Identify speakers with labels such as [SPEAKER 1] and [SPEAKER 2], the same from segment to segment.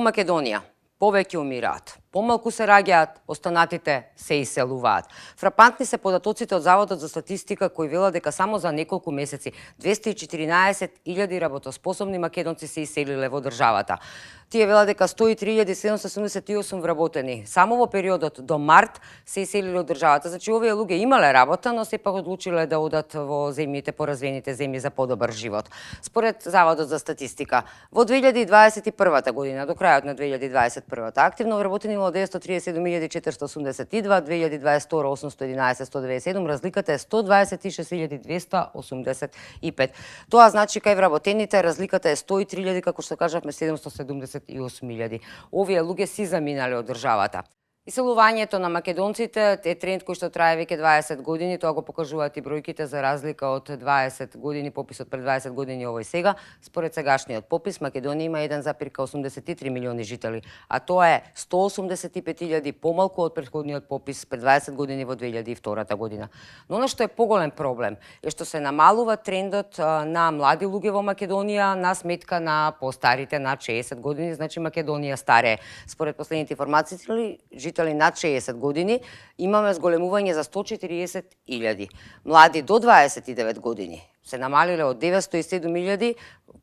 [SPEAKER 1] Македонија повеќе умираат, помалку се раѓаат, останатите се иселуваат. Фрапантни се податоците од Заводот за статистика кои велат дека само за неколку месеци 214.000 работоспособни македонци се иселиле во државата. Тие велат дека 103.778 вработени само во периодот до март се иселиле од државата. Значи овие луѓе имале работа, но сепак одлучиле да одат во земјите, поразвените земји за подобар живот. Според Заводот за статистика, во 2021 година, до крајот на 2021, активно вработени имало 937.482, 2022 811.197, разликата е 126.285. Тоа значи кај вработените разликата е 103.000, како што кажавме 778.000. Овие луѓе си заминале од државата. Иселувањето на македонците е тренд кој што трае веќе 20 години, тоа го покажуваат и бројките за разлика од 20 години, пописот пред 20 години овој сега. Според сегашниот попис, Македонија има 1,83 милиони жители, а тоа е 185.000 помалку од претходниот попис пред 20 години во 2002 година. Но она што е поголем проблем е што се намалува трендот на млади луѓе во Македонија на сметка на постарите над 60 години, значи Македонија старее. Според последните информации, жители над 60 години, имаме зголемување за 140.000. Млади до 29 години се намалиле од 907.000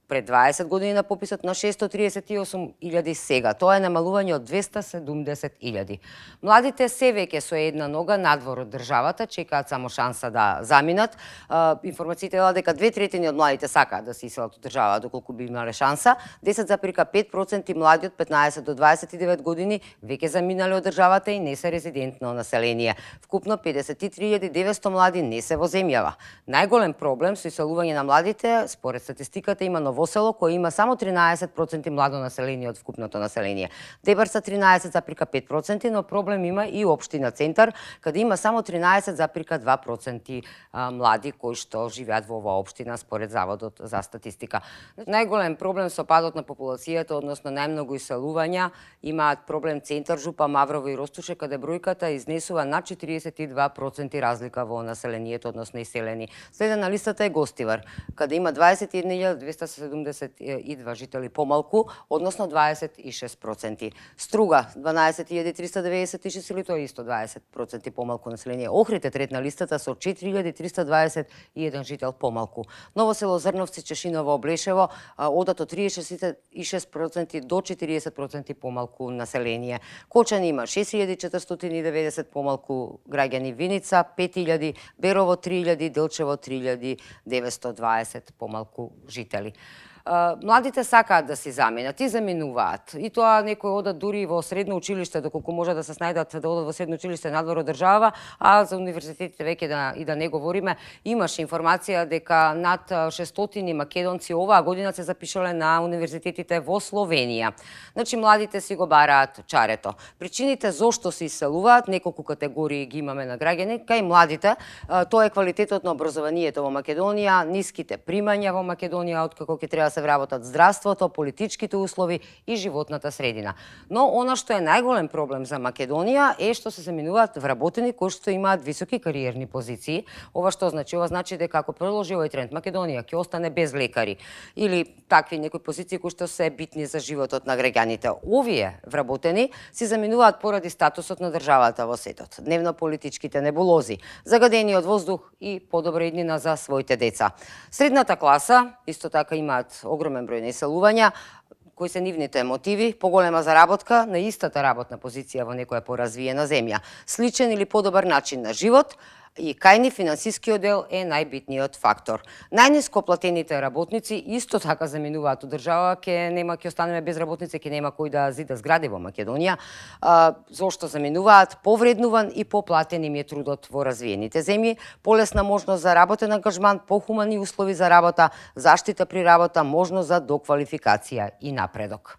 [SPEAKER 1] пред 20 години на пописот на 638.000 сега. Тоа е намалување од 270.000. Младите се веќе со една нога надвор од државата, чекаат само шанса да заминат. Информациите велат дека 2/3 од младите сакаат да се иселат од држава доколку би имале шанса. 10,5% млади од 15 до 29 години веќе заминале од државата и не се резидентно население. Вкупно 53.900 млади не се во земјава. Најголем проблем со иселување на младите, според статистиката, има Новосело, кој има само 13% младо население од вкупното население. Дебарца 13,5%, но проблем има и општина Центар, каде има само 13,2% млади кои што живеат во оваа општина според Заводот за статистика. Најголем проблем со падот на популацијата, односно најмногу иселувања, имаат проблем Центар, Жупа, Маврово и Ростуше, каде бројката изнесува над 42% разлика во населението, односно иселени. Следена листата е Гостивар, каде има 21.272 жители помалку, односно 26%. Струга 12.396 или тоа е исто 20% помалку население. Охрид е трет на листата со 4.321 жител помалку. Новосело, Зрновци, Чешиново, Облешево одат од 36% до 40% помалку население. Кочани има 6.490 помалку граѓани, Виница 5.000, Берово 3.000, Делчево 3.920 помалку жители. Младите сакаат да си заминат и заминуваат. И тоа некои одат дури во средно училиште, доколку може да се снајдат да одат во средно училиште надвор од држава, а за универзитетите веќе да не говориме. Имаше информација дека над 600 македонци оваа година се запишале на универзитетите во Словенија. Значи младите си го бараат чарето. Причините зошто се иселуваат, неколку категории ги имаме на граѓани. Кај младите, тоа е квалитетот на образованието во Македонија, ниските примања во Македонија, откако ќе треба се вработат здравството, политичките услови и животната средина. Но она што е најголем проблем за Македонија е што се заминуваат вработени кои што имаат високи кариерни позиции. Ова што значи? Ова значи дека ако продолжи овој тренд, Македонија ќе остане без лекари или такви некои позиции кои што се битни за животот на граѓаните. Овие вработени се заминуваат поради статусот на државата во светот, дневно-политичките небулози, загадениот воздух и подобра иднина за своите деца. Средната класа исто така имаат огромен број на иселувања. Кои се нивните мотиви? Поголема заработка на истата работна позиција во некоја поразвиена земја, сличен или подобар начин на живот, и кај ни финансискиот дел е најбитниот фактор. Најниско платените работници исто така заминуваат од држава, ќе останеме без работници, ќе нема кој да зида згради во Македонија. Зошто заминуваат? Повреднуван и поплатен им е трудот во развиените земји, полесна можност за работен ангажман, похумани услови за работа, заштита при работа, можност за доквалификација и напредок.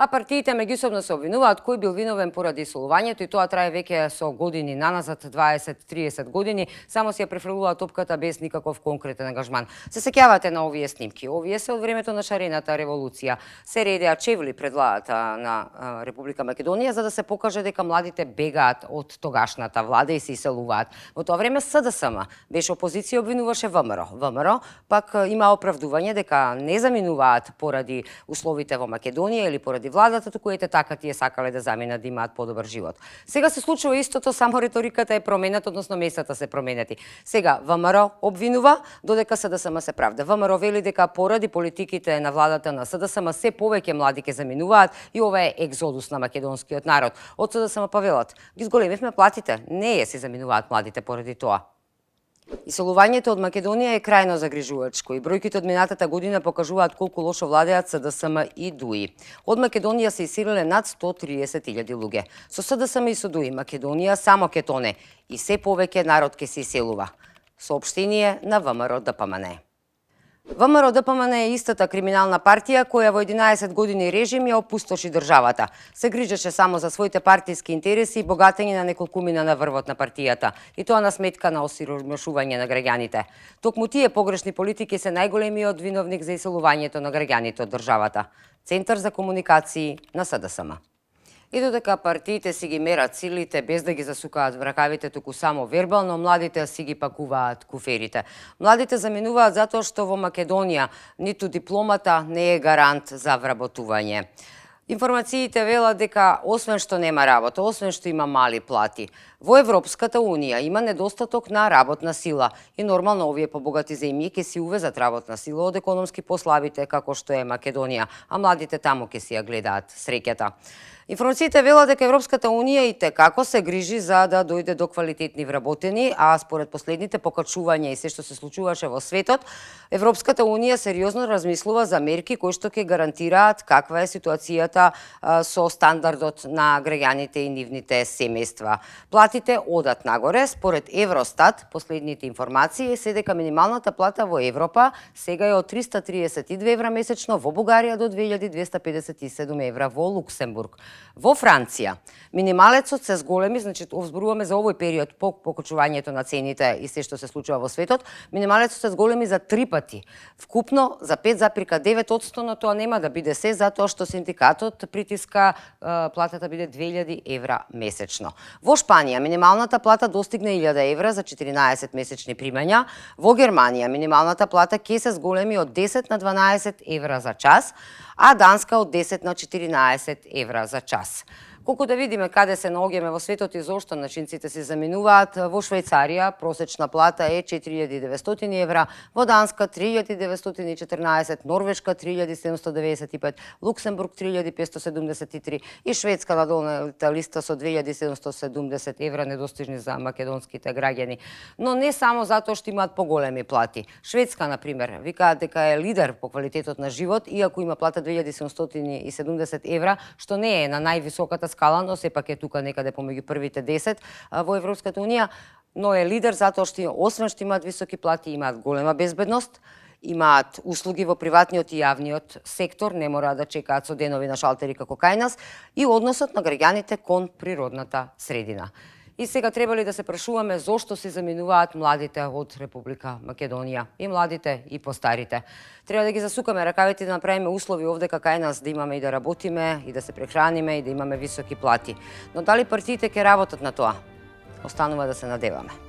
[SPEAKER 1] А партиите меѓусобно се обвинуваат кој бил виновен поради иселувањето и тоа трае веќе со години наназад, 20-30 години, само си ја префрлуваат топката без никаков конкретен ангажман. Се сеќавате на овие снимки? Овие се од времето на шарената револуција. Се редеа чевли пред владата на Република Македонија за да се покаже дека младите бегаат од тогашната влада и се иселуваат. Во тоа време СДСМ беше опозиција, обвинуваше ВМРО. ВМРО пак има оправдување дека не заминуваат поради условите во Македонија или поради заради владата, туку ете така тие сакале да заминат да имаат подобар живот. Сега се случува истото, само риториката е променета, односно местата се променети. Сега ВМРО обвинува, додека СДСМ се правда. ВМРО вели дека поради политиките на владата на СДСМ се повеќе млади ќе заминуваат и ова е екзодус на македонскиот народ. Од СДСМ па велат: ги зголемивме платите, не се заминуваат младите поради тоа. Иселувањето од Македонија е крајно загрижувачко и бројките од минатата година покажуваат колку лошо владеат СДСМ и ДУИ. Од Македонија се иселиле над 130.000 луѓе. Со СДСМ и со ДУИ Македонија само ке тоне и се повеќе народ ке се иселува. Соопштение на ВМРО ДПМН. ВМРО ДПМН е истата криминална партија која во 11 години режим ја опустоши државата. Се грижеше само за своите партиски интереси и богатење на неколкумина на врвот на партијата, и тоа на сметка на осиромашување на граѓаните. Токму тие погрешни политики се најголемиот виновник за иселувањето на граѓаните од државата. Центар за комуникации на СДСМ. И додека партиите си ги мерат силите без да ги засукаат в ракавите, туку само вербално, младите си ги пакуваат куферите. Младите заминуваат затоа што во Македонија ниту дипломата не е гарант за вработување. Информациите велат дека освен што нема работа, освен што има мали плати, во Европската Унија има недостаток на работна сила и нормално овие побогати земји ќе си увезат работна сила од економски послабите како што е Македонија, а младите таму ќе си ја гледаат среќата. Информациите велат дека Европската Унија и како се грижи за да дојде до квалитетни вработени, а според последните покачувања и се што се случуваше во светот, Европската Унија сериозно размислува за мерки кои што ќе гарантираат каква е ситуацијата со стандардот на граѓаните и нивните семејства. Платите одат нагоре. Според Евростат, последните информации се дека минималната плата во Европа сега е од 332 евра месечно, во Бугарија до 2257 евра во Луксембург. Во Франција, минималецот се зголеми, значи зборуваме за овој период по покачувањето на цените и се што се случува во светот, минималецот се зголеми за 3 пати. Вкупно за 5,9%, но тоа нема да биде се затоа што синдикатот притиска платата биде 2000 евра месечно. Во Шпанија минималната плата достигна 1000 евра за 14 месечни примања. Во Германија минималната плата ќе се зголеми од 10 на 12 евра за час, а Данска од 10 на 14 евра за час. Колку да видиме каде се наоѓаме во светот и зошто начинците се заминуваат, во Швајцарија просечна плата е 4900 евра, во Данска 3914, Норвешка 3795, Луксембург 3573 и Шведска на долната листа со 2770 евра недостижни за македонските граѓани. Но не само затоа што имаат поголеми плати. Шведска, например, викаат дека е лидер по квалитетот на живот, иако има плата 2770 евра, што не е на највисоката скала, но сепак е тука некаде помеѓу првите 10 во Европската Унија, но е лидер затоа што освен што имаат високи плати, имаат голема безбедност, имаат услуги во приватниот и јавниот сектор, не мора да чекаат со денови на шалтери како кај нас, и односот на граѓаните кон природната средина. И сега треба ли да се прашуваме зошто се заминуваат младите од Република Македонија, и младите и постарите. Треба да ги засукаме ракавите и да направиме услови овде кај нас да имаме и да работиме, и да се прехраниме, и да имаме високи плати. Но дали партиите ќе работат на тоа? Останува да се надеваме.